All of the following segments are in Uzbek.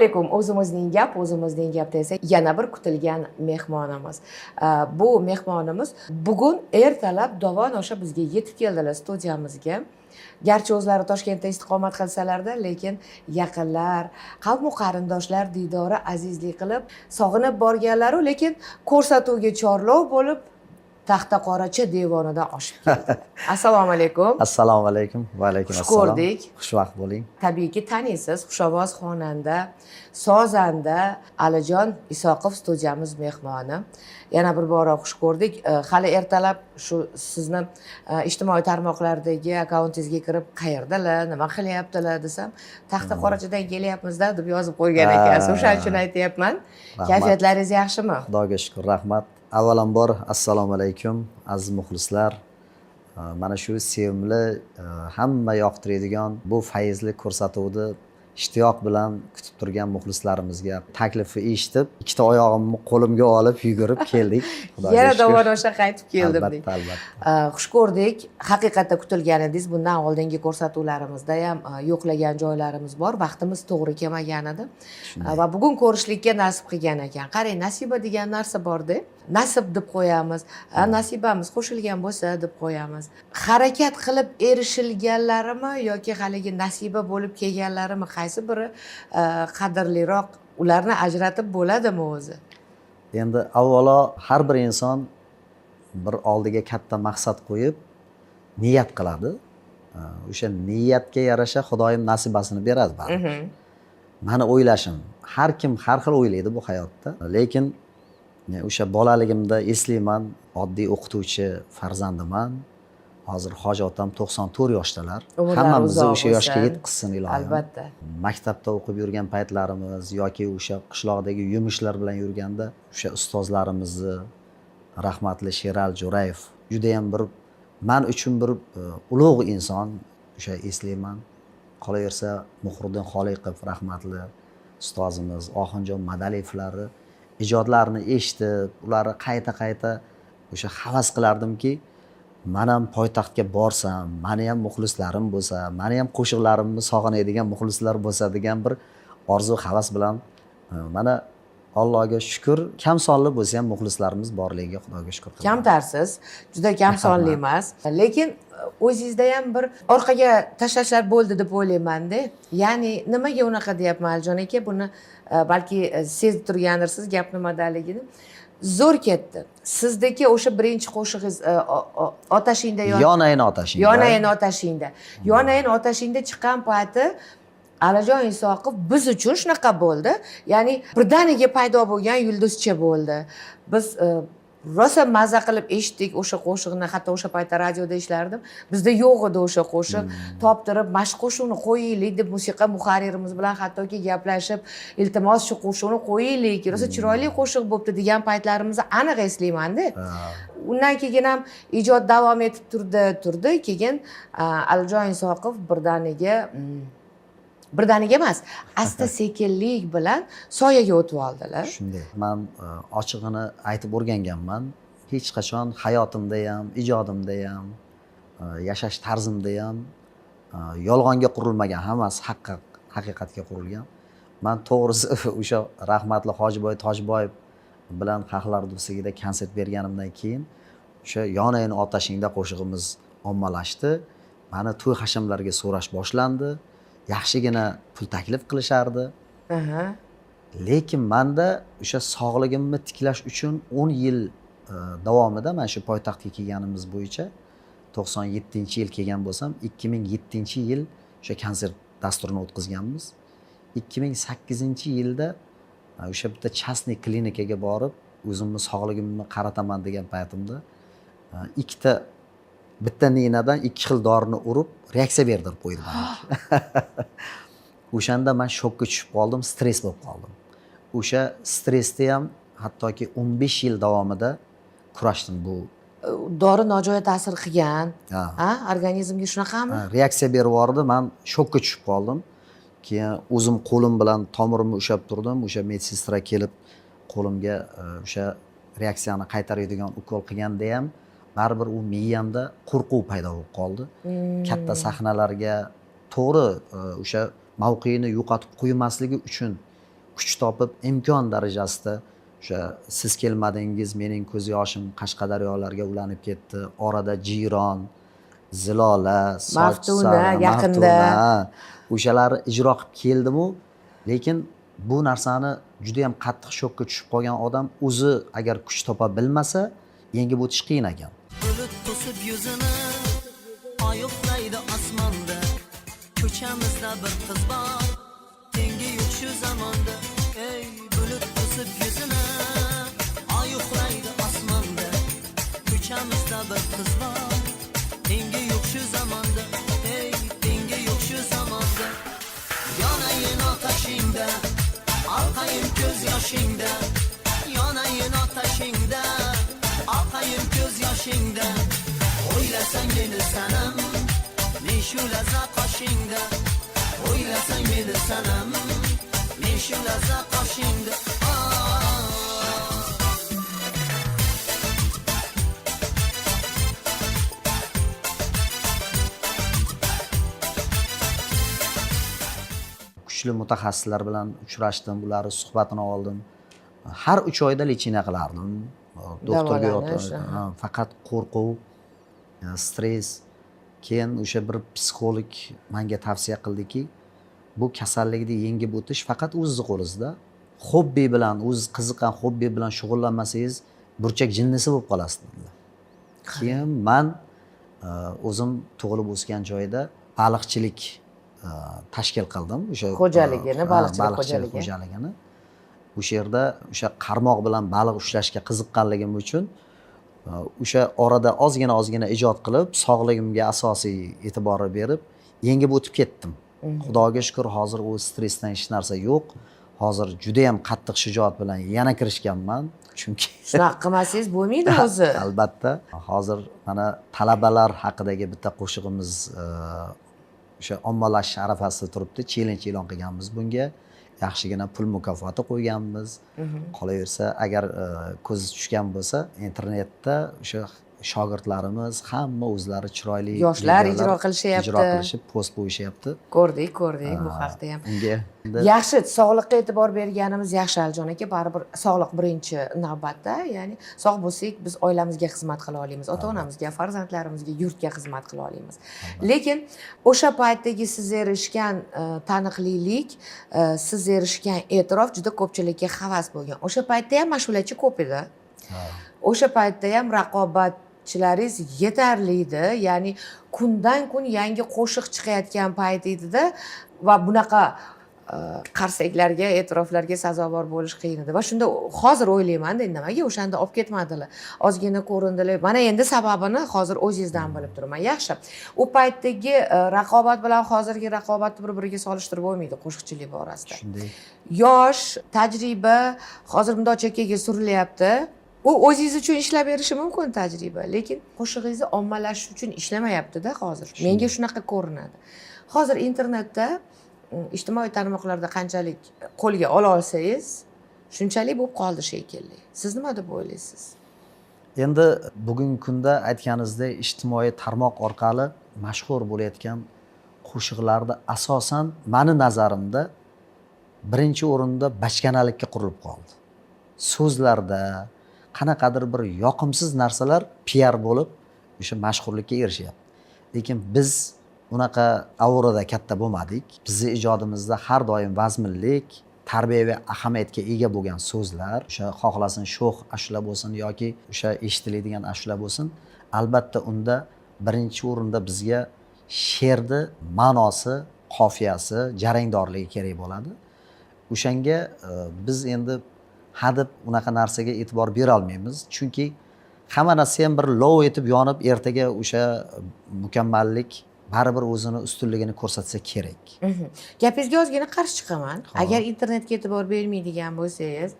Alaykum. O'zimizning gap, o'zimizning gapda esa yana bir kutilgan mehmonimiz. Bu mehmonimiz bugun ertalab dovon osha bizga yetib keldilar studiyamizga. Garchi o'zlari Toshkentda istiqomat qilsalarda, lekin yaqinlar, qavmu qarindoshlar diydori azizlik qilib, sog'inib borganlaru, lekin ko'rsatuvga chorlov bo'lib Taxtaqoracha devonidan oshib keldi. Assalomu alaykum. Assalomu alaykum. Va alaykum Xush assalom. ko'rdik. Xushvaqt bo'ling. Tabiiyki, taniysiz, xushovoz xonanda, sozanda Alijon Isoqov studiyamiz mehmoni. Yana bir bora xush ko'rdik. Hali ertalab shu sizni ijtimoiy tarmoqlardagi akkauntingizga kirib, qayerdalar, nima qilyaptilar desam, Taxtaqorachadan kelyapmizda deb yozib qo'ygan ekansiz. O'shaning uchun aytyapman. Rahmat. Kayfiyatlaringiz yaxshimi? Xudoga shukur, rahmat. Avvalambor, assalomu alaykum, aziz muxlislar. Mana shu sevimli, hamma yoqtiradigan bu fayzli ko'rsatuvni ishtiyoq bilan kutib turgan muxlislarimizga taklifni eshitib, ikkita oyog'imni qo'limga olib yugurib keldik. Xudoga Yana shukur. dovon osha qaytib keldim deng. Albatta, albatta. Xush ko'rdik. Haqiqatda kutilgan edingiz. Bundan oldingi ko'rsatuvlarimizda ham yo'qlagan joylarimiz bor, vaqtimiz to'g'ri kelmagan edi. Va bugun ko'rishlikka nasib qilgan ekan. Qarang, nasiba degan narsa borda, nasib deb qo'yamiz, nasibamiz qo'shilgan bo'lsa deb qo'yamiz. Harakat qilib erishilganlarimi yoki haligi nasiba bo'lib kelganlarimi, qaysi biri qadrliroq? Ularni ajratib bo'ladimi o'zi? Endi avvalo har bir inson bir oldiga katta maqsad qo'yib niyat qiladi. O'sha niyatga yarasha Xudoyim nasibasini beradi baribir. Mani o'ylashim, har kim har xil o'ylaydi bu hayotda, lekin o'sha bolaligimda eslayman, oddiy o'qituvchi farzandiman. Hozir hoji otam 94 yoshdalar. Umrlari Hammamizni uzoq o'sha yoshga bo'lsin. yetkazsin, ilohim. Albatta. Maktabda o'qib yurgan paytlarimiz yoki o'sha qishloqdagi yumushlar bilan yurganda o'sha ustozlarimizni, rahmatli Sherali Jo'rayev judayam bir man uchun bir ulug' inson, o'sha eslayman. Qolaversa, Muhriddin Xoliqov rahmatli ustozimiz, Oxunjon Madaliyevlarni ijodlarini eshitib, ularni qayta qayta o'sha havas qilardimki, man ham poytaxtga borsam, mani ham muxlislarim bo'lsa, mani ham qo'shiqlarimni sog'inadigan muxlislar bo'lsa degan bir orzu havas bilan mana Allohga shukur, kam sonli bo'lsa ham muxlislarimiz borligiga Xudoga shukur qilaman. Kamtarsiz, juda kam sonli emas, lekin o'zingizda ham bir orqaga tashlashlar bo'ldi deb o'ylaymanda. Ya'ni nimaga unaqa deyapman, Alijon aka, buni balki sezib turgandirsiz gap nimadaligini. Zo'r ketdi sizniki o'sha birinchi qo'shig'ingiz, "Otashingda yon". "Yonayin otashingda". "Yonayin otashingda". "Yonayin otashingda" chiqqan payti Alijon Isoqov biz uchun shunaqa bo'ldi, ya'ni birdaniga paydo bo'lgan yulduzcha bo'ldi. Biz rosa maza qilib eshitdik o'sha qo'shiqni. Hatto o'sha paytda radioda ishlardim, bizda yo'q edi o'sha qo'shiq. Toptirib, mana shu qo'shiqni qo'yaylik deb musiqa muharririmiz bilan hattoki gaplashib, iltimos, shu qo'shiqni qo'yaylik, rosa chiroyli qo'shiq bo'libdi degan paytlarimizni aniq eslaymanda. Undan keyin ham ijod davom etib turdi, turdi. Keyin Alijon Isoqov birdaniga, birdaniga emas, asta sekinlik bilan soyaga o'tib oldilar. Shunday, man ochig'ini aytib o'rganganman, hech qachon hayotimda ham, ijodimda ham, yashash tarzimda ham yolg'onga qurilmagan, hammasi haqqa, haqiqatga qurilgan. Man to'g'risi o'sha rahmatli Hojiboy Tojboyev bilan Xalqlar do'stligida konsert berganimdan keyin o'sha "Yonayin otashingda" qo'shig'imiz ommalashdi. Mani to'y hashamlarga so'rash boshlandi, yaxshigina pul taklif qilishardi. Lekin manda o'sha sog'ligimni tiklash uchun 10 yil davomida, mana shu poytaxtga kelganimiz bo'yicha 97-yil kelgan bo'lsam, 2007-yil o'sha konsert dasturini o'tkazganmiz. 2008-yilda o'sha bitta частный klinikaga borib, o'zimni sog'ligimni qarataman degan paytimda ikkita, bitta ninadan ikki xil dorini urib, reaksiya berdirib qo'ydi manga. O'shanda man shokka tushib qoldim, stress bo'lib qoldim. O'sha stressda ham hattoki 15 yil davomida kurashdim bu. Dori nojo'ya ta'sir qilgan Ha. ha, organizmga, shunaqami? Ha, reaksiya berib yubordi, man shokka tushib qoldim. Keyin o'zim qo'lim bilan tomirimni ushlab turdim. O'sha medsestra kelib qo'limga o'sha reaksiyani qaytaradigan ukol qilganda ham baribir u miyamda qo'rquv paydo bo'lib qoldi. Katta sahnalarga to'g'ri o'sha mavqeini yo'qotib qo'ymasligi uchun. kuch topib, imkon darajasida o'sha "Siz kelmadingiz", "Mening ko'z yoshim qashqadaryolarga ulanib ketdi", orada "Jiyron", "Zilola", "Soch "Maftuna", sari, yaqinda. "Maftuna", o'shalarni ijro qilib keldimu. Lekin bu narsani juda yam qattiq shokka tushib qolgan odam o'zi agar kuch topa bilmasa, yengib o'tish qiyin ekan. Bulut to'sib yuzini, oy uxlaydi osmonda. Ko'chamizda bir qiz bor, tengi yo'q shu zamonda. Ey, bulut to'sib yuzini, oy uxlaydi osmonda. Ko'chamizda bir qiz bor, tengi yo'q shu zamonda. Ey, tengi yo'q shu zamonda. Yonayin otashingda, oqayin ko'z yoshingda. Yonayin otashingda, oqayin ko'z yoshingda. O'ylasang meni sanam, men shu lazza qoshingda. O'ylasang meni sanam, men shu lazza qoshingda. Ah. Kuchli mutaxassislar bilan uchrashdim, ularni suhbatini oldim. Har 3 oyda лечение qilardim, doktorga Davolanish, yotib. Ha, faqat qo'rquv, stress. Keyin o'sha bir psixolog manga tavsiya qildiki, bu kasallikni yengib o'tish faqat o'zizni qo'lingizda. Hobbi bilan, o'ziz qiziqqan hobbi bilan shug'ullanmasangiz, burchak jinnisi bo'lib qolasiz, dedilar. Keyin man o'zim tug'ilib o'sgan joyda baliqchilik tashkil qildim o'sha Xo'jaligini, baliqchilik baliqchilik xo'jaligi. xo'jaligini. O'sha yerda o'sha qarmoq bilan baliq ushlashga qiziqqanligim uchun o'sha orada ozgina ozgina ijod qilib, sog'ligimga asosiy e'tibor berib, yengib o'tib ketdim. Xudoga shukur, hozir u stressdan hech narsa yo'q. Hozir judayam qattiq shijoat bilan yana kirishganman, chunki Shunaqa qilmasangiz bo'lmaydi o'zi. Albatta. Hozir mana talabalar haqidagi bitta qo'shig'imiz o'sha ommalashish arafasida turibdi. Challenge e'lon qilganmiz bunga, yaxshigina pul mukofoti qo'yganmiz. Qolaversa, agar ko'zi tushgan bo'lsa, internetda o'sha shogirdlarimiz hamma o'zlari chiroyli Yoshlar videolar ijro qilishyapti. Ijro qilishib, post qo'yishyapti. Ko'rdik, ko'rdik bu haqda ham. Unga Yaxshi, sog'liqqa e'tibor berganimiz yaxshi, Alijon aka. Baribir sog'liq birinchi navbatda. Ya'ni sog' bo'lsak, biz oilamizga xizmat qila olamiz, ota onamizga, farzandlarimizga, yurtga xizmat qila olamiz. Lekin o'sha paytdagi siz erishgan taniqlilik, siz erishgan e'tirof juda ko'pchilikka havas bo'lgan. O'sha paytda ham ashulachi ko'p edi. O'sha paytda ham raqobatchilaringiz yetarli edi. Ya'ni kundan kun yangi qo'shiq chiqayotgan payt edida va bunaqa qarsaklarga, e'tiroflarga sazovor bo'lish qiyin edi. Va shunda hozir o'ylaymanda, nimaga o'shanda olib ketmadilar, ozgina ko'rindilar. Mana endi sababini hozir o'zingizdan bilib turibman. Yaxshi, u paytdagi raqobat bilan hozirgi raqobatni bir biriga solishtirib bo'lmaydi qo'shiqchilik borasida. Shunday. Yosh, tajriba hozir bundoq chekkaga surilyapti. U o'zingiz uchun ishlab berishi mumkin tajriba, lekin qo'shig'ingizni ommalashish uchun ishlamayapti-da hozir. Menga shunaqa ko'rinadi. Hozir internetda, ijtimoiy tarmoqlarda qanchalik qo'lga ola olsangiz, shunchalik bo'lib qoldi shekilli. Siz nima deb o'ylaysiz? Endi bugungi kunda, aytganingizdek, ijtimoiy tarmoq orqali mashhur bo'layotgan qo'shiqlarda asosan mani nazarimda birinchi o'rinda bachkanalikka qurilib qoldi. So'zlarda qanaqadir bir yoqimsiz narsalar piar bo'lib, o'sha mashhurlikka erishyapti. Lekin biz unaqa aurada katta bo'lmadik. Bizni ijodimizda har doim vazminlik, tarbiyaviy ahamiyatga ega bo'lgan so'zlar, o'sha xohlasin sho'x ashula bo'lsin yoki o'sha eshitiladigan ashula bo'lsin, albatta unda birinchi o'rinda bizga she'rni ma'nosi, qofiyasi, jarangdorligi kerak bo'ladi. O'shanga biz endi hadeb unaqa narsaga e'tibor bera olmaymiz, chunki hamma narsa ham bir lov etib yonib, ertaga o'sha mukammallik baribir o'zini ustunligini ko'rsatsa kerak. Gapingizga ozgina qarshi chiqaman. Agar internetga e'tibor bermaydigan bo'lsangiz,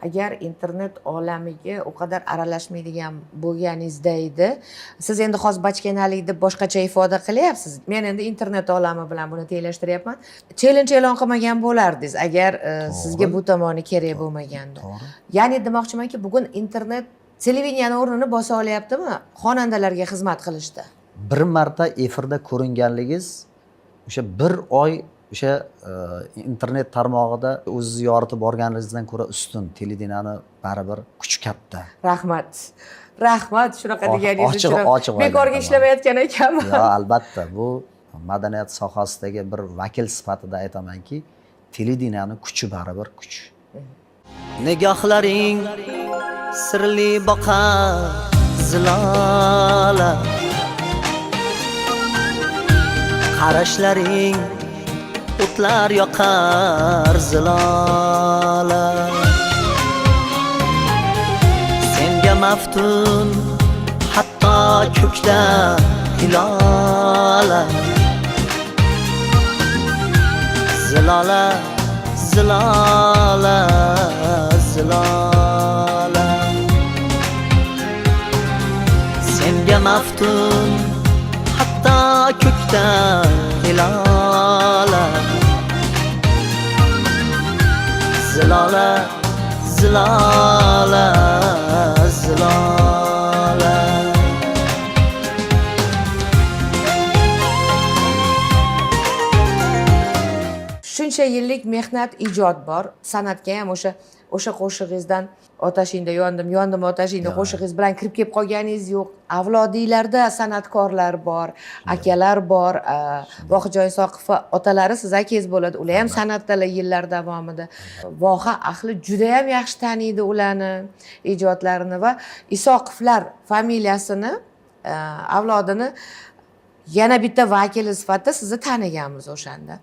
agar internet olamiga u qadar aralashmaydigan bo'lganingizda edi, siz endi hozir bachkanalik deb boshqacha ifoda qilyapsiz. Men endi internet olami bilan buni tenglashtiryapman. Challenge e'lon qilmagan bo'lardingiz agar sizga bu tomoni kerak bo'lmaganda. Ya'ni demoqchimanki, bugun internet televideniyani o'rnini bosa olyaptimi xonandalarga xizmat qilishda? Bir marta efirda ko'ringanligingiz o'sha bir oy O'sha internet tarmog'ida o'zingizni yoritib borganingizdan ko'ra ustun televideniyani baribir kuchi katta. Rahmat, rahmat shunaqa deganingiz ochiq- uchun. Ochiq Bekorga aytaman. ishlamayotgan ekanman. Yo, albatta, bu madaniyat sohasidagi bir vakil sifatida aytamanki, televideniyani kuchi baribir kuch. Nigohlaring sirli boqar, Zilola. Qarashlaring o'tlar yoqar, Zilola. Senga maftun hatto ko'kda hilola. Zilola, Zilola, Zilola. Senga maftun hatto ko'kda hilola. Zilola, Zilola, Zilola. Shuncha yillik mehnat, ijod bor. San'atga ham o'sha qo'shig'ingizdan, "Otashingda yondim, yondim otashingda" qo'shig'ingiz bilan kirib kelib qolganingiz yo'q. Avlodiylarda san'atkorlar bor, akalar bor. Vohidjon Isoqov otalari siz akangiz bo'ladi, ular ham san'atdalar yillar davomida. Voha ahli judayam yaxshi taniydi ularni ijodlarini va Isoqovlar familiyasini, avlodini yana bitta vakili sifatida sizni taniganmiz o'shanda.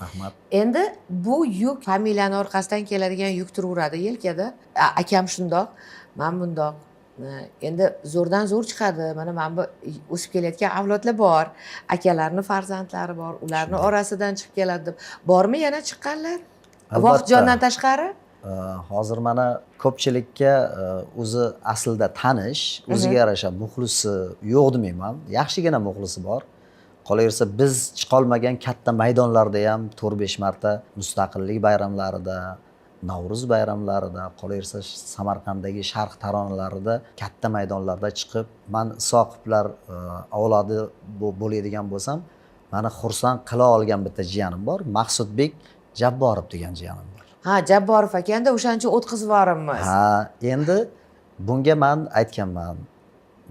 Rahmat. Endi bu yuk, familiyani orqasidan keladigan yuk turaveradi yelkada. Akam shundoq, man bundoq. Endi zo'rdan zo'r chiqadi. Mana bu o'sib kelayotgan avlodlar bor, akalarni farzandlari bor, ularni orasidan chiqib keladi deb. Bormi yana chiqqanlar? Albatta. Vohidjondan tashqari? Hozir mana ko'pchilikka o'zi aslida tanish, o'ziga yarasha muxlisi yo'q demayman, yaxshigina muxlisi bor. Qolaversa, biz chiqolmagan katta maydonlarda ham 4-5 marta mustaqillik bayramlarida, Navro'z bayramlarida, qolaversa Samarqanddagi sharq taronalarida katta maydonlarda chiqib, man Isoqovlar avlodi bo'ladigan bo'lsam, mani xursand qila olgan bitta jiyanim bor, Maqsudbek Jabborov degan jiyanim bor. Ha, Jabborov akanda o'shaning uchun o'tkazib yuboribmiz. Ha, endi bunga man aytganman,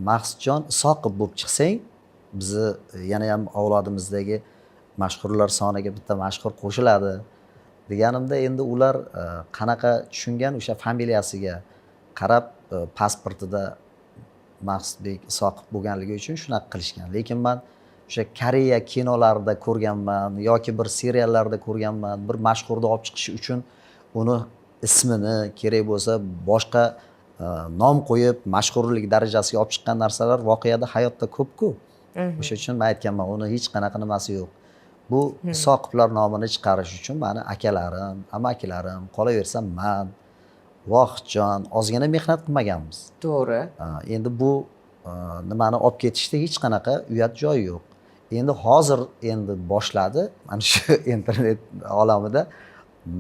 Maqsudjon Isoqov bo'lib chiqsang, bizni yana ham avlodimizdagi mashhurlar soniga bitta mashhur qo'shiladi deganimda, endi ular qanaqa tushungan, o'sha familiyasiga qarab, pasportida Maqsudbek Isoqov bo'lganligi uchun shunaqa qilishgan. Lekin man o'sha Koreya kinolarida ko'rganman yoki bir seriallarda ko'rganman, bir mashhurni olib chiqish uchun uni ismini kerak bo'lsa boshqa nom qo'yib mashhurlik darajasiga olib chiqqan narsalar voqeada, hayotda ko'p-ku. O'sha uchun man aytganman, uni hech qanaqa nimasi yo'q. Bu Isoqovlar nomini chiqarish uchun mani akalarim, amakilarim, qolaversa man, Vohidjon ozgina mehnat qilmaganmiz. Endi bu nimani olib ketishda hech qanaqa uyat joyi yo'q. Endi hozir endi boshladi mana shu internet olamida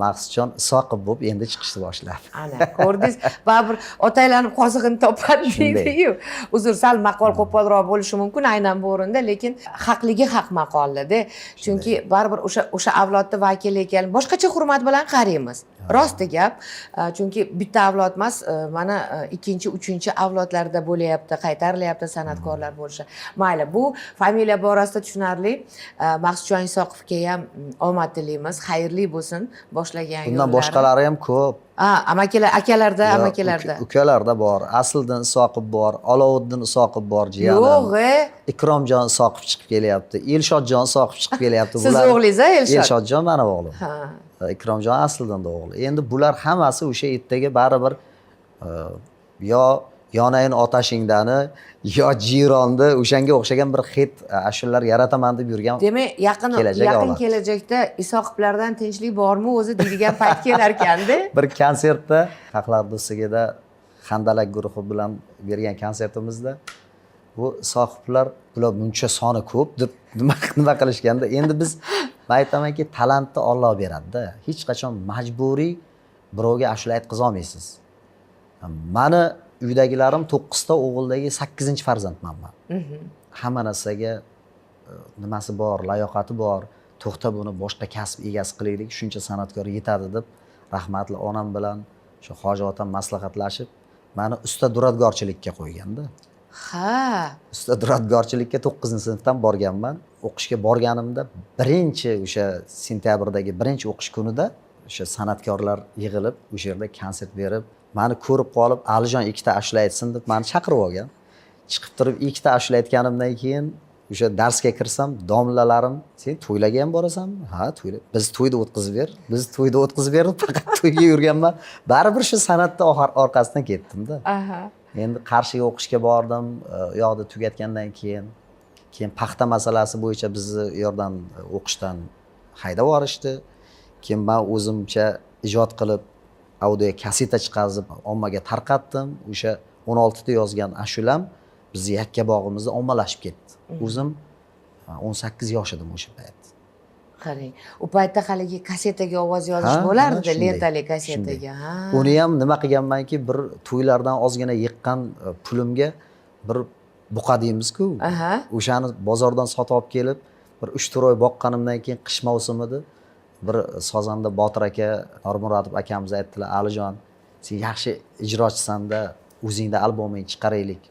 Maqsudjon Isoqov bo'lib endi chiqishni boshladi. Ana, ko'rdingiz, baribir ot aylanib qozig'ini topadi deydiyu. Uzr, sal maqol qo'polroq bo'lishi mumkin aynan bu o'rinda, lekin haqligi haq maqolda. Chunki baribir o'sha avlodni vakili ekan, boshqacha hurmat bilan qaraymiz. Rosti gap, chunki bitta avlod emas, mana ikkinchi, uchinchi avlodlarda bo'lyapti, qaytarilyapti san'atkorlar bo'lishi. Mayli, bu familiya borasida tushunarli. Maqsudjon Isoqovga ham omad tilaymiz, xayrli bo'lsin boshlagan Bundan yo'llari. boshqalari ham ko'p. Ha, amakilar, akalarda, Yo, amakilarda. Ukalarda bor. Asliddin Isoqov bor, Alovuddin Isoqov bor jiyanim. Yo'q, e. Ikromjon Isoqov chiqib kelyapti, Elshotjon Isoqov chiqib kelyapti. Siz o'g'lingiz, a, Elshod? Elshotjon mani o'g'lim. Ha. Ikromjon Asliddinni o'g'li. Endi bular hammasi o'sha ertaga baribir yo yonayin otashingdani, yo jiyronni, o'shanga o'xshagan bir hit ashulalar yarataman deb yurgan Demak, yaqin kelajak yaqin avlod. kelajakda Isoqovlardan tinchlik bormi o'zi deydigan payt kelarkanda. Bir konsertda, Xalqlar do'stligida Handalak guruhi bilan bergan konsertimizda bu Isoqovlar, bular buncha soni ko'p deb nima qilishganda, endi biz, man aytamanki, talantni Olloh beradida, hech qachon majburiy birovga ashula aytqiza olmaysiz. Mani uydagilarim 9 ta o'g'ildagi 8-farzandman man. Hamma narsaga nimasi bor, layoqati bor. To'xta, buni boshqa kasb egasi qilaylik, shuncha san'atkor yetadi deb rahmatli onam bilan shu hoji otam maslahatlashib mani usta duradgorchilikka qo'yganda. Ha. Usta duradgorchilikka 9-sinfdan borganman. O'qishga borganimda birinchi o'sha sentyabrdagi birinchi o'qish kunida o'sha san'atkorlar yig'ilib o'sha yerda konsert berib, mani ko'rib qolib, Alijon ikkita ashula aytsin deb mani chaqirib olgan. Chiqib turib ikkita ashula aytganimdan keyin o'sha darsga kirsam, domlalarim, sen to'ylarga ham borasanmi? Ha, to'ylar. Biz to'yda o'tkazib ber, biz to'yda o'tkazib ber, faqat to'yga yurganman. Baribir shu san'atni orqasidan ketdim-da. Aha. Endi Qarshiga o'qishga bordim, u yoqda tugatgandan keyin paxta masalasi bo'yicha bizni u yerdan o'qishdan haydab yuborishdi. Keyin men o'zimcha ijod qilib audio kaseta chiqarib ommaga tarqatdim. O'sha 16 ta yozgan ashulam bizni yakka bog'imizda ommalashib ketdi. O'zim 18 yosh edim o'sha payt. Qarang, u paytda haligi kasetaga ovoz yozish bo'lardi, lentali kasetaga. Ha. Uni ham nima qilganmanki, bir to'ylardan ozgina yiqqan pulimga bir buqa deymiz-ku. O'shani bozordan sotib olib kelib, bir 3-4 oy boqqanimdan keyin qish mavsumida bir sozanda Botir aka, Normurodov akamiz aytdilar, Alijon, sen yaxshi ijrochisan-da, o'zingda alboming chiqaraylik.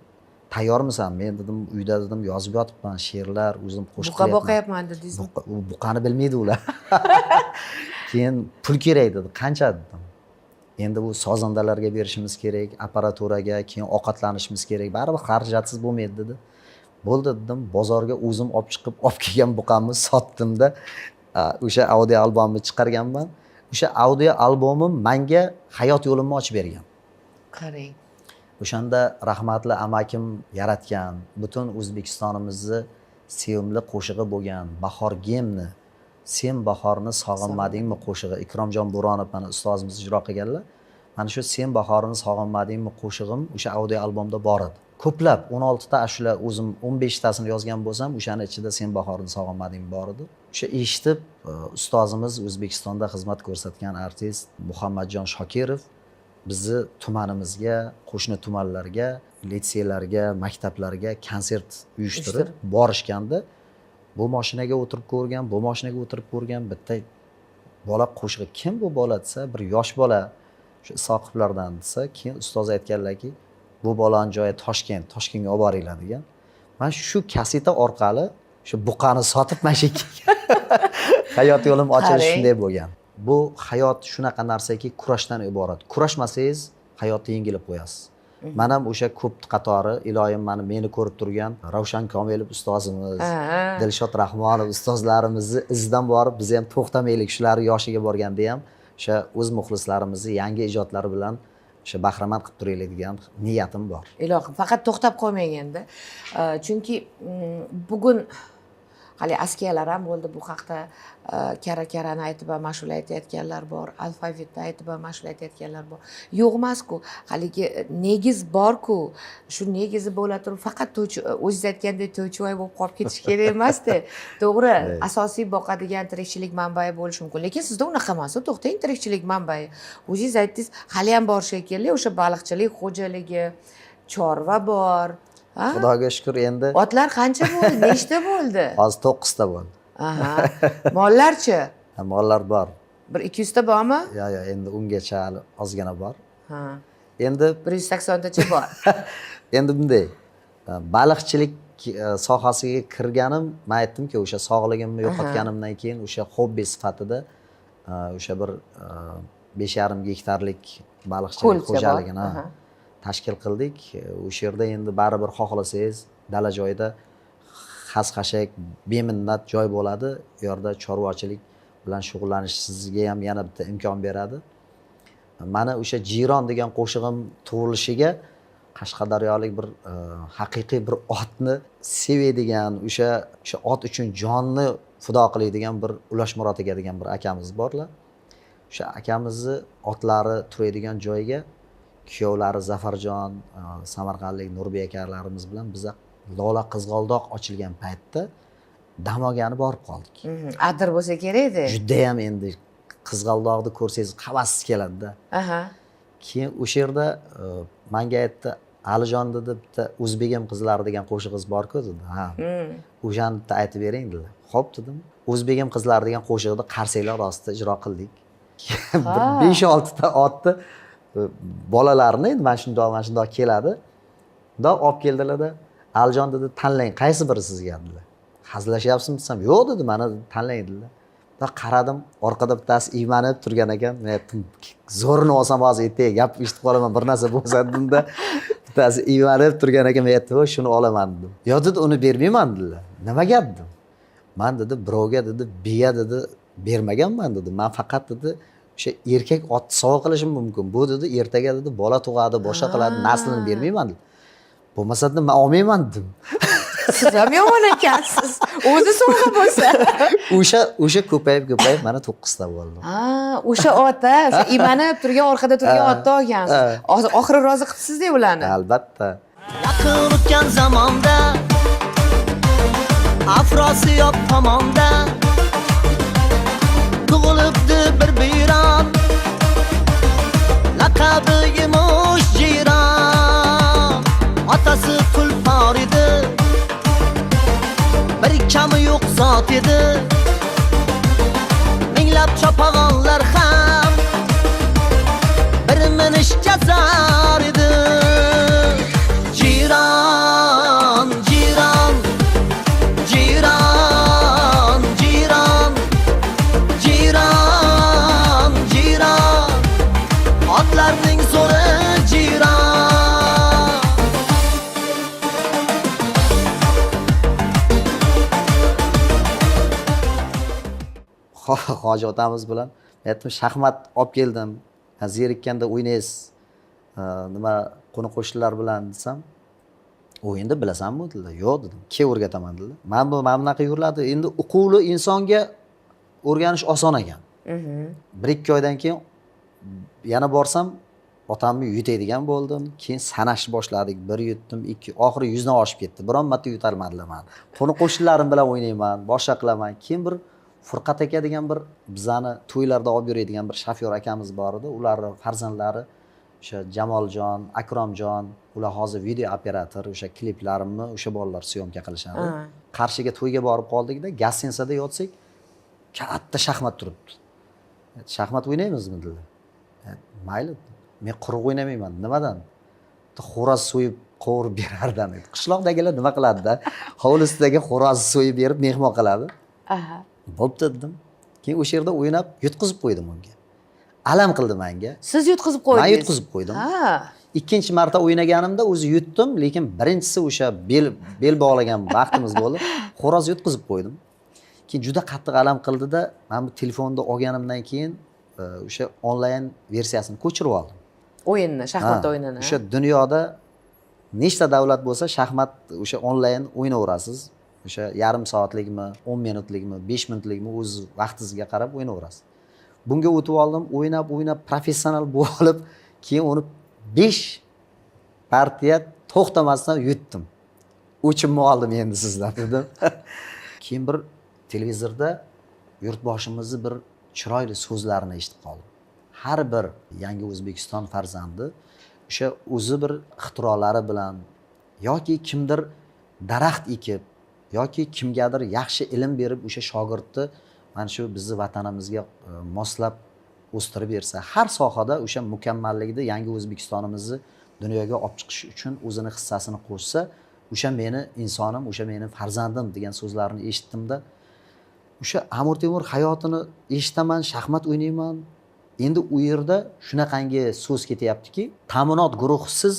Tayyormisan? Men dedim, uyda dedim, yozib yotibman she'rlar, o'zim qo'shiq Buqa boqayapman dedingizmi? Buqani bilmaydi ular. Keyin pul kerak dedi. Qancha dedim. Endi bu sozandalarga berishimiz kerak, apparaturaga, keyin ovqatlanishimiz kerak. Baribir xarajatsiz bo'lmaydi dedi. Bo'ldi dedim, bozorga o'zim olib chiqib olib kelgan buqamni sotdim-da, o'sha audio albomni chiqarganman. O'sha audio albomim menga hayot yo'limni ochib bergan. Qarang. O'shanda rahmatli amakim yaratgan, butun O'zbekistonimizni sevimli qo'shig'i bo'lgan Bahor gemni, Sen bahorni sog'inmadingmi qo'shig'i, Ikromjon Bo'ronov mana ustozimiz ijro qilganlar. Mana shu Sen bahorni sog'inmadingmi qo'shig'im o'sha audio albomda bor edi. Ko'plab 16 ta ashula o'zim 15 tasini yozgan bo'lsam, o'shani ichida Sen bahorni sog'inmading bor edi. O'sha eshitib ustozimiz O'zbekistonda xizmat ko'rsatgan artist Muhammadjon Shokirov bizni tumanimizga, qo'shni tumanlarga, litseylarga, maktablarga konsert uyushtirib borishganda bu mashinaga o'tirib ko'rgan, bu mashinaga o'tirib ko'rgan bitta bola qo'shig'i, kim bu bola desa, bir yosh bola shu Isoqovlardan desa, keyin ustoz aytganlarki, bu bolani joyi Toshkent, Toshkentga olib boringlar degan. Men shu kaseta orqali shu buqani sotib mana shu hayot yo'lim ochilishi shunday bo'lgan. Bu hayot shunaqa narsaki, kurashdan iborat. Kurashmasangiz hayotni yengilib qo'yasiz. Men ham o'sha ko'p qatori iloyim meni ko'rib turgan Ravshan Komilov ustozimiz, Dilshod Rahmonov ustozlarimizni izidan borib, biz ham to'xtamaylik, shular yoshiga borganda ham o'sha o'z muxlislarimizni yangi ijodlari bilan o'sha bahramand qilib turaylik degan niyatim bor. Ilohim, faqat to'xtab qolmang endi. Chunki bugun hali askiyalar ham bo'ldi bu haqda, kara-karani aytib ham mashhur aytayotganlar bor, alfavitni aytib ham mashhur aytayotganlar bor. Yo'q emas-ku, haligi negiz bor-ku, shu negizi bo'la turib faqat to'ychi, o'zingiz aytgandek to'ychivoy bo'lib qolib ketish kerak emas-da. To'g'ri, asosiy boqadigan tirikchilik manbai bo'lishi mumkin, lekin sizda unaqa emas, to'xtang, tirikchilik manbai. O'zingiz aytdingiz, hali ham bor shekilli, o'sha baliqchilik xo'jaligi, chorva bor. Xudoga shukur endi. Otlar qancha bo'ldi? Nechta bo'ldi? Hozir 9 ta bo'ldi. Aha. Mollarchi? Mollar bor. Bir 200 ta bormi? Yo'q, yo'q, endi ungacha hali ozgina bor. Ha. Endi 180 tacha bor. Endi bunday, baliqchilik sohasiga kirganim, men aytdimki, o'sha sog'ligimni yo'qotganimdan keyin o'sha hobbi sifatida o'sha bir 5,5 gektarlik baliqchilik xo'jaligini tashkil qildik. O'sha yerda endi baribir xohlasangiz dala joyida xas-xashak beminnat joy bo'ladi. U yerda chorvachilik bilan shug'ullanishingizga ham yana bitta imkon beradi. Mana o'sha Jiyron degan qo'shig'im tug'ilishiga Qashqadaryolik bir haqiqiy bir otni sevadigan, o'sha ot uchun jonni fido qiladigan bir Ulashmurod aka degan bir akamiz borlar. O'sha akamizni otlari turadigan joyga kuyovlari Zafarjon, Samarqandlik Nurbek akalarimiz bilan biza Lola qizg'aldoq ochilgan paytda dam olgani borib qoldik. Adir bo'lsa kerak edi. Juda ham endi qizg'aldoqni ko'rsangiz havasiz keladi-da. Keyin o'sha yerda menga aytdi, Alijon dedi, bitta O'zbegim qizlari degan qo'shig'ingiz bor-ku dedi. Ha. O'shani bitta aytib bering dedi. Xo'p dedim. O'zbegim qizlari degan qo'shiqni qarsaklar ostida ijro qildik. Bir 5-6 ta otni bolalarini endi mana shundoq, mana shundoq keladi. Bundoq olib keldilarda, "Alijon, dedi, tanlang, qaysi biri sizga?" dedilar. "Hazillashyapsizmi?" desam, "Yo'q", dedi, "mana tanlang", dedilar. Bundoq qaradim, orqada bittasi iymanib turgan ekan. Men aytdim, zo'rini olsam hozir ertaga gap eshitib qolaman, bir narsa bo'lsa dedimda. Bittasi iymanib turgan ekan, men aytdim, "Shuni olaman", dedim. "Yo'q", dedi, "uni bermayman", dedilar. "Nimaga?" dedim. "Man", dedi, "birovga", dedi, "biya", dedi, "bermaganman", dedi. "Man faqat", dedi, "o'sha erkak otni sovg'a qilishim mumkin. Bu", dedi, "ertaga", dedi, "bola tug'adi, boshqa qiladi, naslini bermayman", dedi. "Bo'lmasa", dedim, "man olmayman", dedim. Siz ham yomon ekansiz, o'zi sovg'a bo'lsa. O'sha ko'payib ko'payib mana 9 ta bo'ldi. Ha, o'sha ot, o'sha iymanib turgan, orqada turgan otni olgansiz. Oxiri rozi qilibsizda ularni. Albatta. Yaqin o'tgan zamonda Afrosiyob tomonda tug'ilibdi bir biyron, laqabi Yemush Jiyron. Otasi tulpor edi, bir kami yo'q zot edi. Minglab chopag'onlar ham bir minishga zor edi. Jiyron, jiyron, jiyron, jiyron, jiyron, jiyron, otlarning zo'ri jiyron. Hoji otamiz bilan aytdim, shaxmat olib keldim, zerikkanda o'ynaysiz, nima, qo'ni qo'shnilar bilan desam, "U endi bilasanmi?" dedilar. "Yo'q", dedim. "Kel, o'rgataman", dedilar. Mana bu mana bunaqa yuriladi. Endi uquvli insonga o'rganish oson ekan. 1-2 oydan keyin yana borsam, otamni yutadigan bo'ldim. Keyin sanashni boshladik. 1 yutdim, 2, oxiri 100 dan oshib ketdi. Biron marta yutolmadilar mani. Qo'ni qo'shnilarim bilan o'ynayman, boshqa qilaman. Keyin bir Furqat aka degan bir bizani to'ylarda olib yuradigan bir shofyor akamiz bor edi. Ularning farzandlari o'sha Jamoljon, Akromjon, ular hozir video operator, o'sha kliplarimni o'sha bolalar syomka qilishadi. Qarshiga to'yga borib qoldikda, gостиницада yotsak, katta shaxmat turibdi. "Shaxmat o'ynaymizmi?" dedilar. "Mayli." Men quruq o'ynamayman. "Nimadan?" "Xo'roz so'yib qovurib berardan." Qishloqdagilar nima qiladida? Hovlisidagi xo'roz so'yib berib mehmon qiladi. "Bo'pti", dedim. Keyin o'sha yerda o'ynab yutqizib qo'ydim unga. Alam qildi menga. Siz yutqizib qo'ydingiz? Men yutqizib qo'ydim. Ikkinchi marta o'ynaganimda o'zi yutdim, lekin birinchisi o'sha bel bog'lagan vaqtimiz bo'ldi. Xo'roz yutqizib qo'ydim. Keyin juda qattiq alam qildida, men bu telefonni olganimdan keyin o'sha onlayn versiyasini ko'chirib oldim. O'yinni, shaxmat o'yinini. O'sha dunyoda nechta davlat bo'lsa, shaxmat o'sha onlayn o'ynayverasiz. O'sha yarim soatlikmi, 10 minutlikmi, 5 minutlikmi, o'z vaqtingizga qarab o'ynayverasiz. Bunga o'tib oldim, o'ynab, o'ynab professional bo'lib, keyin uni 5 partiya to'xtamasdan yutdim. "O'chimni oldim endi sizdan", dedim. Keyin bir televizorda yurtboshimizni bir chiroyli so'zlarini eshitib qoldim. Har bir yangi O'zbekiston farzandi o'sha o'zi bir ixtirolari bilan yoki kimdir daraxt ekib yoki kimgadir yaxshi ilm berib o'sha shogirdni mana shu bizni vatanimizga moslab o'stirib bersa, har sohada o'sha mukammallikni yangi O'zbekistonimizni dunyoga olib chiqish uchun o'zini hissasini qo'shsa, o'sha meni insonim, o'sha meni farzandim degan so'zlarni eshitdimda, o'sha Amir Temur hayotini eshitaman, shaxmat o'ynayman. Endi u yerda shunaqangi so'z ketyaptiki, ta'minot guruhisiz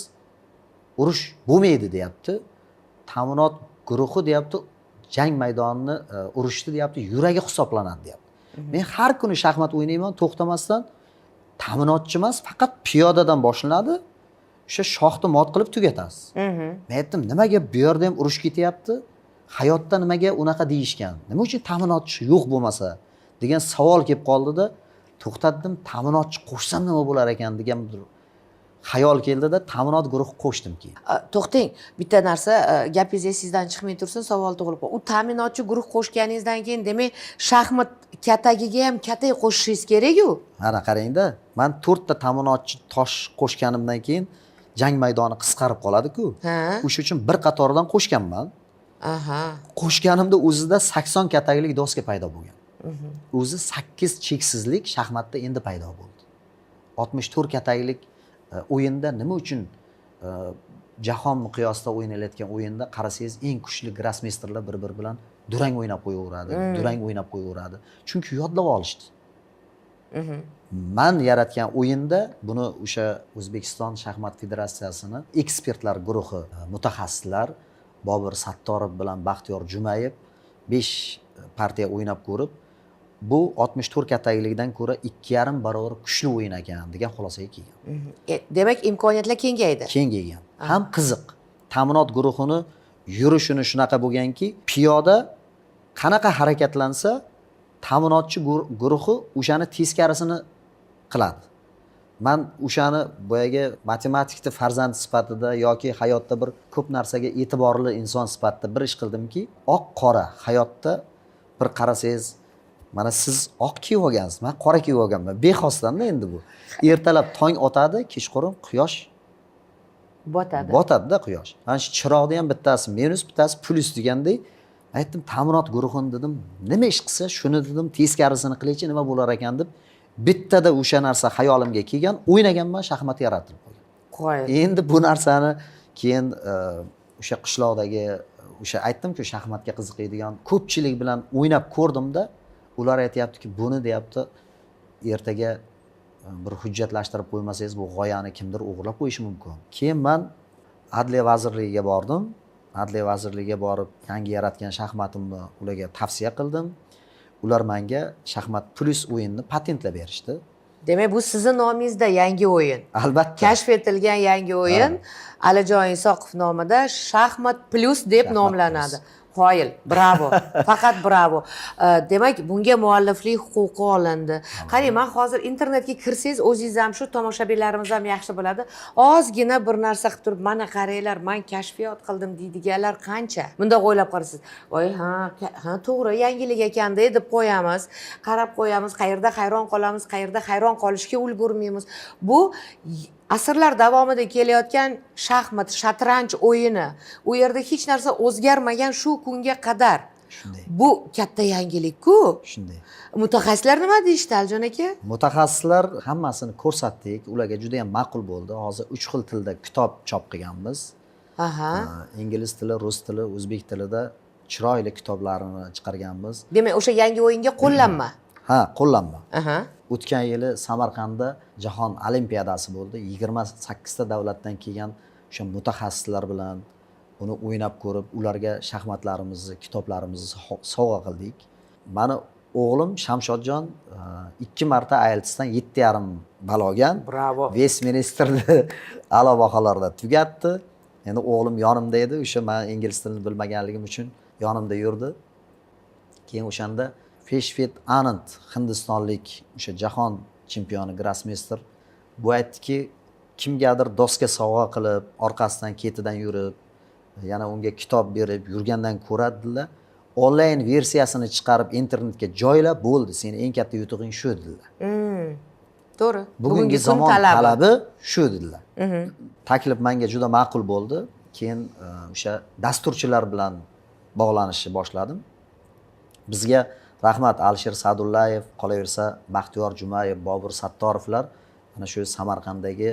urush bo'lmaydi deyapti. Ta'minot guruhi deyapti, jang maydonini urushni deyapti, yuragi hisoblanadi deyapti. Men har kuni shaxmat o'ynayman to'xtamasdan, ta'minotchi emas, faqat piyodadan boshlanadi. O'sha shohni mot qilib tugatasiz. Men aytdim, nimaga bu yerda ham urush ketyapti? Hayotda nimaga unaqa deyishgan? Nima uchun ta'minotchi yo'q bo'lmasa degan savol kelib qoldida, to'xtatdim, ta'minotchi qo'shsam nima bo'lar ekan degan bir xayol keldida, ta'minot guruhi qo'shdim keyin. To'xtang, bitta narsa, gapingiz esingizdan chiqmay tursin, savol tug'ilib qoldi. U ta'minotchi guruh qo'shganingizdan keyin, demak, shaxmat katagiga ham katak qo'shishingiz kerak-ku. Mana qarangda, men 4 ta ta'minotchi tosh qo'shganimdan keyin jang maydoni qisqarib qoladi-ku. O'sha uchun bir qatordan qo'shganman. Qo'shganimda o'zida 80 kataklik doska paydo bo'lgan. O'zi sakkiz cheksizlik shaxmatda endi paydo bo'ldi. 64 kataklik o'yinda nima uchun jahon miqyosida o'ynalayotgan o'yinda qarasangiz, eng kuchli grossmeysterlar bir biri bilan durang o'ynab qo'yaveradi, durang o'ynab qo'yaveradi? Chunki yodlab olishdi. Man yaratgan o'yinda buni o'sha O'zbekiston shaxmat federatsiyasini ekspertlar guruhi, mutaxassislar Bobur Sattorov bilan Baxtiyor Jumayev besh partiya o'ynab ko'rib, bu 64 kataklikdan ko'ra 2,5 barobar kuchli o'yin ekan degan xulosaga kelgan. Demak, imkoniyatlar kengaydi. Kengaygan ham qiziq. Ta'minot guruhini yurishini shunaqa bo'lganki, piyoda qanaqa harakatlansa, ta'minotchi guruhi o'shani teskarisini qiladi. Man o'shani boyagi matematikni farzandi sifatida yoki hayotda bir ko'p narsaga e'tiborli inson sifatida bir ish qildimki, oq qora hayotda bir qarasangiz, mana siz oq kiyib olgansiz, man qora kiyib olganman bexosdanda. Endi bu ertalab tong otadi, kechqurun quyosh botadi. Botadida quyosh. Mana shu chiroqni ham bittasi minus, bittasi plyus degandek, aytdim, ta'minot guruhini dedim, nima ish qilsa, shuni dedim, teskarisini qilaychi, nima bo'lar ekan deb, bittada o'sha narsa xayolimga kelgan, o'ynaganman, shaxmat yaratib qo'ygan. Qoyil. Endi bu narsani keyin o'sha qishloqdagi, o'sha aytdimku, shaxmatga qiziqadigan ko'pchilik bilan o'ynab ko'rdimda, ular aytyaptiki, buni deyapti, ertaga bir hujjatlashtirib qo'ymasangiz, bu g'oyani kimdir o'g'irlab qo'yishi mumkin. Keyin man Adliya vazirligiga bordim. Adliya vazirligiga borib, yangi yaratgan shaxmatimni ularga tavsiya qildim. Ular manga Shaxmat Plyus o'yinini patentlab berishdi. Demak, bu sizni nomingizda yangi o'yin. Albatta. Kashf etilgan yangi o'yin Alijon Isoqov nomida Shaxmat Plyus deb Shaxmat nomlanadi. Qoyil, bravo, faqat bravo. Demak, bunga mualliflik huquqi olindi. Qarang, man hozir internetga kirsangiz, o'zingiz ham, shu tomoshabinlarimiz ham yaxshi biladi, ozgina bir narsa qilib turib, "Mana qaranglar, man kashfiyot qildim" deydiganlar qancha. Bundoq o'ylab qarasangiz, voy, ha, ha, to'g'ri, yangilik ekanda deb qo'yamiz, qarab qo'yamiz. Qayerda hayron qolamiz, qayerda hayron qolishga ulgurmaymiz. Bu asrlar davomida kelayotgan shaxmat, shatranj o'yini, u yerda hech narsa o'zgarmagan shu kunga qadar. Shunday. Bu katta yangilik-ku. Shunday. Mutaxassislar nima deyishdi, Alijon aka? Mutaxassislar, hammasini ko'rsatdik, ularga juda yam ma'qul bo'ldi. Hozir uch xil tilda kitob chop qilganmiz. Ingliz tili, rus tili, o'zbek tilida chiroyli kitoblarni chiqarganmiz. Demak, o'sha yangi o'yinga qo'llanma. Ha, qo'llanma. O'tgan yili Samarqandda jahon olimpiadasi bo'ldi. 28 ta davlatdan kelgan o'sha mutaxassislar bilan uni o'ynab ko'rib, ularga shaxmatlarimizni, kitoblarimizni sovg'a qildik. Mani o'g'lim Shamshodjon ikki marta IELTSdan 7,5 ball olgan. Bravo. Vestminsterni a'lo baholarda tugatdi. Endi o'g'lim yonimda edi, o'sha man ingliz tilini bilmaganligim uchun yonimda yurdi. Keyin o'shanda Vishvanathan Anand, hindistonlik o'sha jahon chempioni, grossmeyster, bu aytdiki, kimgadir doska sovg'a qilib, orqasidan, ketidan yurib, yana unga kitob berib yurgandan ko'ra, dedilar, onlayn versiyasini chiqarib, internetga joyla, bo'ldi, seni eng katta yutug'ing shu, dedilar. To'g'ri. Bugungi kun zamon talabi shu, dedilar. Taklif menga juda ma'qul bo'ldi. Keyin o'sha dasturchilar bilan bog'lanishni boshladim. Bizga rahmat, Alisher Sa'dullayev, qolaversa Baxtiyor Jumayev, Bobur Sattorovlar mana shu Samarqanddagi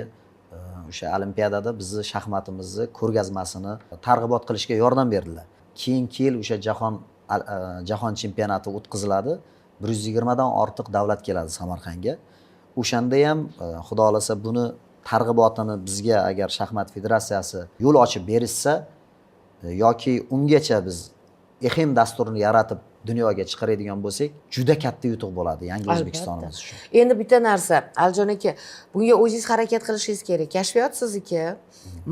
o'sha olimpiadada bizni shaxmatimizni ko'rgazmasini targ'ibot qilishga yordam berdilar. Keyingi yil o'sha jahon chempionati o'tkaziladi, 120dan ortiq davlat keladi Samarqandga. O'shanda ham xudo xohlasa, buni targ'ibotini bizga agar shaxmat federatsiyasi yo'l ochib berishsa yoki ungacha biz EHM dasturini yaratib dunyoga chiqaradigan bo'lsak, juda katta yutuq bo'ladi yangi O'zbekistonimiz uchun. Endi bitta narsa, Alijon aka, bunga o'zingiz harakat qilishingiz kerak. Kashfiyot sizniki,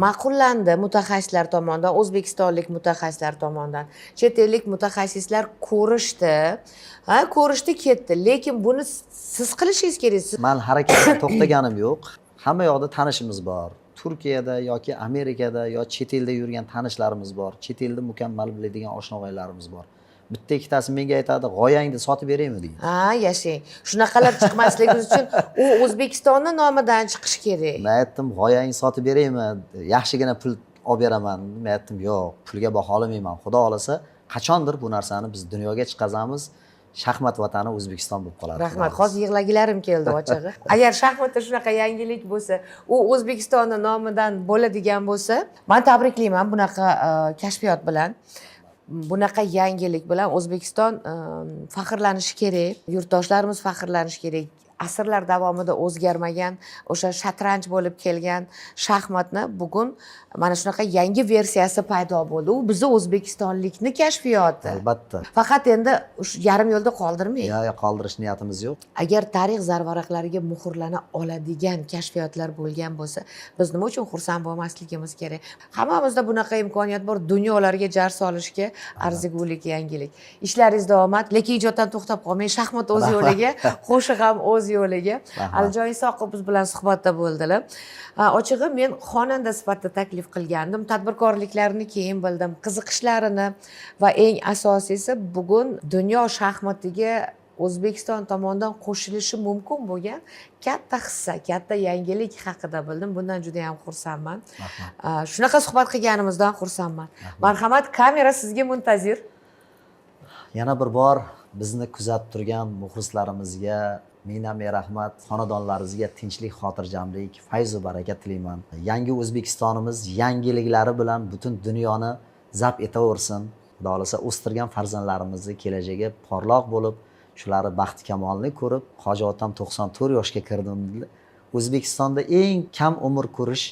ma'qullandi mutaxassislar tomonidan, o'zbekistonlik mutaxassislar tomonidan, chet ellik mutaxassislar ko'rishdi, ha, ko'rishdi, ketdi, lekin buni siz qilishingiz kerak. Man harakatdan to'xtaganim yo'q. Hamma yoqda tanishimiz bor, Turkiyada yoki Amerikada yo chet elda yurgan tanishlarimiz bor, chet elda mukammal biladigan oshna og'aylarimiz bor. Bitta ikkitasi menga aytadi, "G'oyangni sotib beraymi?" deydi. Ha, yashang. Shunaqalar chiqmasligi uchun u O'zbekistonni nomidan chiqishi kerak. Man aytdim, "G'oyangni sotib beraymi, yaxshigina pul olib beraman. Men aytdim, yo'q, pulga baho olmayman. Xudo xohlasa, qachondir bu narsani biz dunyoga chiqazamiz. Shaxmat vatani O'zbekiston bo'lib qoladi. Xudo Rahmat. xohlasa. Hozir yig'lagilarim keldi ochig'i. Agar shaxmatda shunaqa yangilik bo'lsa, u O'zbekistonni nomidan bo'ladigan bo'lsa, man tabriklayman bunaqa kashfiyot bilan, bunaqa yangilik bilan. O'zbekiston faxrlanishi kerak, yurtdoshlarimiz faxrlanishi kerak. Asrlar davomida o'zgarmagan o'sha shatranj bo'lib kelgan shaxmatni bugun mana shunaqa yangi versiyasi paydo bo'ldi. U bizni, o'zbekistonlikni kashfiyoti. Albatta. Faqat endi shu yarim yo'lda qoldirmang. Yo'q, qoldirish niyatimiz yo'q. Agar tarix zarvaraqlariga muhrlana oladigan kashfiyotlar bo'lgan bo'lsa, biz nima uchun xursand bo'lmasligimiz kerak? Hammamizda bunaqa imkoniyat bor dunyolarga jar solishga arzigulik yangilik. Ishlaringizda omad, lekin ijoddan to'xtab qolmang. Shaxmat o'z yo'liga, qo'shiq ham o'z yo'liga. Rahmat. Alijon Isoqov biz bilan suhbatda bo'ldilar. Ochig'i, men xonanda sifatida taklif qilgandim, tadbirkorliklarini keyin bildim, qiziqishlarini va eng asosiysi, bugun dunyo shaxmatiga O'zbekiston tomonidan qo'shilishi mumkin bo'lgan katta hissa, katta yangilik haqida bildim. Bundan juda yam xursandman. Rahmat. Shunaqa suhbat qilganimizdan xursandman. Marhamat, kamera sizga muntazir. Yana bir bor bizni kuzatib turgan muxlislarimizga mingdan ming rahmat. Xonadonlaringizga tinchlik, xotirjamlik, fayzu baraka tilayman. Yangi O'zbekistonimiz yangiliklari bilan butun dunyoni zabt etaversin. Xudo xohlasa, o'stirgan farzandlarimizni kelajagi porloq bo'lib, shularni baxti kamolini ko'rib, hoji otam 94 yoshga kirdim dedilar. O'zbekistonda eng kam umr ko'rish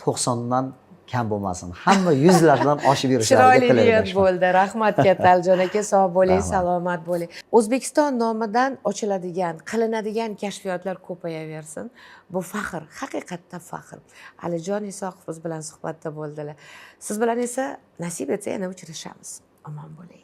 90dan kam bo'lmasin, hamma yuzlardan oshib yurishlariga Chiroyli niyat tilakdoshman. bo'ldi. Rahmat katta, Alijon aka, sog' bo'ling, Rahmat. salomat bo'ling. O'zbekiston nomidan ochiladigan, qilinadigan kashfiyotlar ko'payaversin. Bu faxr, haqiqatda faxr. Alijon Isoqov biz bilan suhbatda bo'ldilar. Siz bilan esa, nasib etsa, yana uchrashamiz. Omon bo'ling.